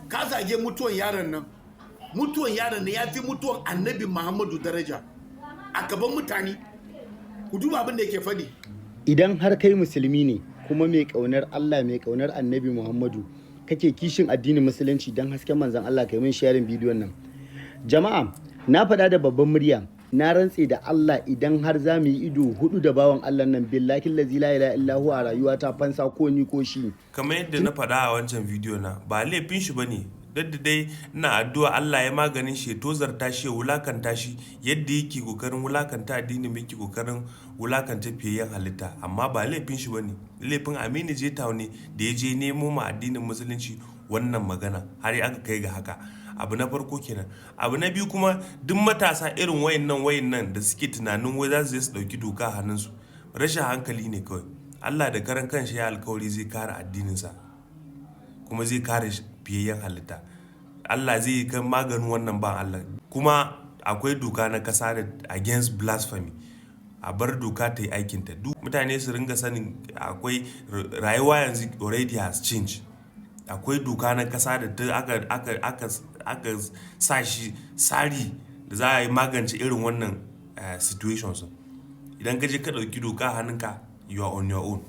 Ka zage mutuwan yaron nan. Mutuwan yaron nan ya fi mutuwan Annabi Muhammadu daraja a gaban mutane. Ku duba abin da yake faɗi. Idan har kai Musulmi ne kuma mai ƙaunar Allah, mai ƙaunar Annabi Muhammadu, kake kishin addinin Musulunci, don hasken Manzon Allah kai min sharing bidiyon nan. Jama'a, na faɗa da babban murya, na rantse da Allah, idan har za mu yi ido hudu da bawan Allah nan, billahi lazi la ilaha illa huwa, a rayuwa ta fansa ko ni ko shi. Kamar yadda na faɗa a wancan bidiyo na, ba laifin shi bane. Duk da dai ina addu'a Allah ya maganin shi, ya tozarta shi, ya wulakanta shi yadda yake kokarin wulakanta addinin, yake kokarin wulakanta fiyayyen halitta, amma ba laifin shi bane. Laifin Aminu Jetawu ne da ya je nemo ma addinin Musulunci wannan magana har aka kai ga haka. Abu na farko kenan. Abu na biyu kuma, duk matasa irin wayannan da suke tunanin wai za su je su ɗauki doka a hannunsu, rashin hankali ne kawai. Allah da karan kanshi ya alkawari zai kare addininsa kuma zai kare fiyayyen halitta. Allah zai yi kan maganin wannan ban Allah. Kuma akwai doka na kasa da against blasphemy. A bar doka ta yi aikinta. Duk mutane su ringa sanin akwai rayuwa yanzu, already has changed. Akwai doka na kasa da ta aka sa shi tsari da za a yi magance irin wannan situations. Idan ka je ka ɗauki doka a hannunka, you are on your own.